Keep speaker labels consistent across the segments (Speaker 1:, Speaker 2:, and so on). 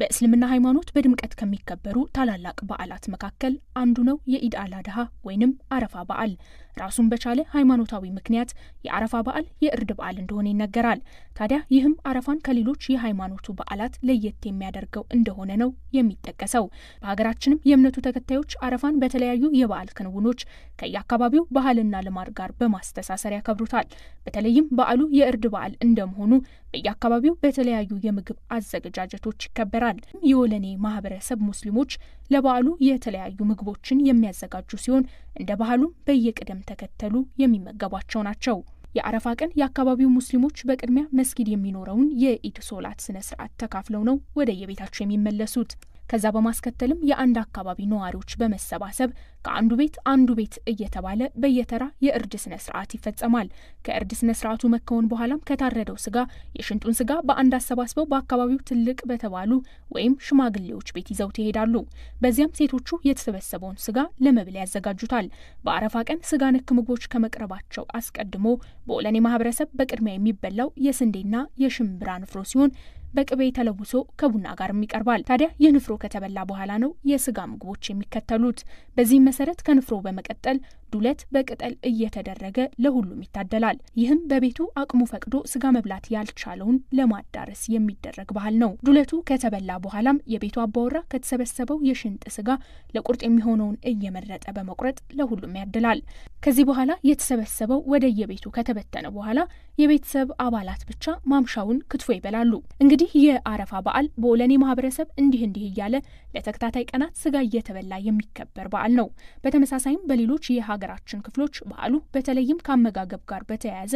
Speaker 1: በእስልምና ሃይማኖት በድምቀት ከሚከበሩ ታላላቅ በዓላት መካከል አንዱ ነው የኢድ አል አድሃ ወይንም አረፋ በዓል። ራሱን በቻለ ሃይማኖታዊ ምክንያት የአረፋ በዓል የእርድ በዓል እንደሆነ ይነገራል። ታዲያ ይህም አረፋን ከሌሎች የሃይማኖቱ በዓላት ለየት የሚያደርገው እንደሆነ ነው የሚጠቀሰው። በሀገራችንም የእምነቱ ተከታዮች አረፋን በተለያዩ የበዓል ክንውኖች ከየአካባቢው ባህልና ልማድ ጋር በማስተሳሰር ያከብሩታል። በተለይም በዓሉ የእርድ በዓል እንደመሆኑ በየአካባቢው በተለያዩ የምግብ አዘገጃጀቶች ይከበራል። የወለኔ ማህበረሰብ ሙስሊሞች ለበዓሉ የተለያዩ ምግቦችን የሚያዘጋጁ ሲሆን እንደ ባህሉም በየቅደም ተከተሉ የሚመገቧቸው ናቸው። የአረፋ ቀን የአካባቢው ሙስሊሞች በቅድሚያ መስጊድ የሚኖረውን የኢድ ሶላት ስነ ስርዓት ተካፍለው ነው ወደ የቤታቸው የሚመለሱት። ከዛ በማስከተልም የአንድ አካባቢ ነዋሪዎች በመሰባሰብ ከአንዱ ቤት አንዱ ቤት እየተባለ በየተራ የእርድ ስነ ስርዓት ይፈጸማል። ከእርድ ስነ ስርዓቱ መከወን በኋላም ከታረደው ስጋ የሽንጡን ስጋ በአንድ አሰባስበው በአካባቢው ትልቅ በተባሉ ወይም ሽማግሌዎች ቤት ይዘውት ይሄዳሉ። በዚያም ሴቶቹ የተሰበሰበውን ስጋ ለመብል ያዘጋጁታል። በአረፋ ቀን ስጋ ነክ ምግቦች ከመቅረባቸው አስቀድሞ በወለኔ ማህበረሰብ በቅድሚያ የሚበላው የስንዴና የሽምብራ ንፍሮ ሲሆን በቅቤ ተለውሶ ከቡና ጋርም ይቀርባል። ታዲያ ይህ ንፍሮ ከተበላ በኋላ ነው የስጋ ምግቦች የሚከተሉት። በዚህም መሰረት ከንፍሮ በመቀጠል ዱለት በቅጠል እየተደረገ ለሁሉም ይታደላል። ይህም በቤቱ አቅሙ ፈቅዶ ስጋ መብላት ያልቻለውን ለማዳረስ የሚደረግ ባህል ነው። ዱለቱ ከተበላ በኋላም የቤቱ አባወራ ከተሰበሰበው የሽንጥ ስጋ ለቁርጥ የሚሆነውን እየመረጠ በመቁረጥ ለሁሉም ያድላል። ከዚህ በኋላ የተሰበሰበው ወደ የቤቱ ከተበተነ በኋላ የቤተሰብ አባላት ብቻ ማምሻውን ክትፎ ይበላሉ። እንግዲህ የአረፋ በዓል በወለኔ ማህበረሰብ እንዲህ እንዲህ እያለ ለተከታታይ ቀናት ስጋ እየተበላ የሚከበር በዓል ነው። በተመሳሳይም በሌሎች የሀገራችን ክፍሎች በዓሉ በተለይም ከአመጋገብ ጋር በተያያዘ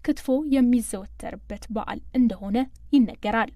Speaker 1: ክትፎ የሚዘወተርበት በዓል እንደሆነ ይነገራል።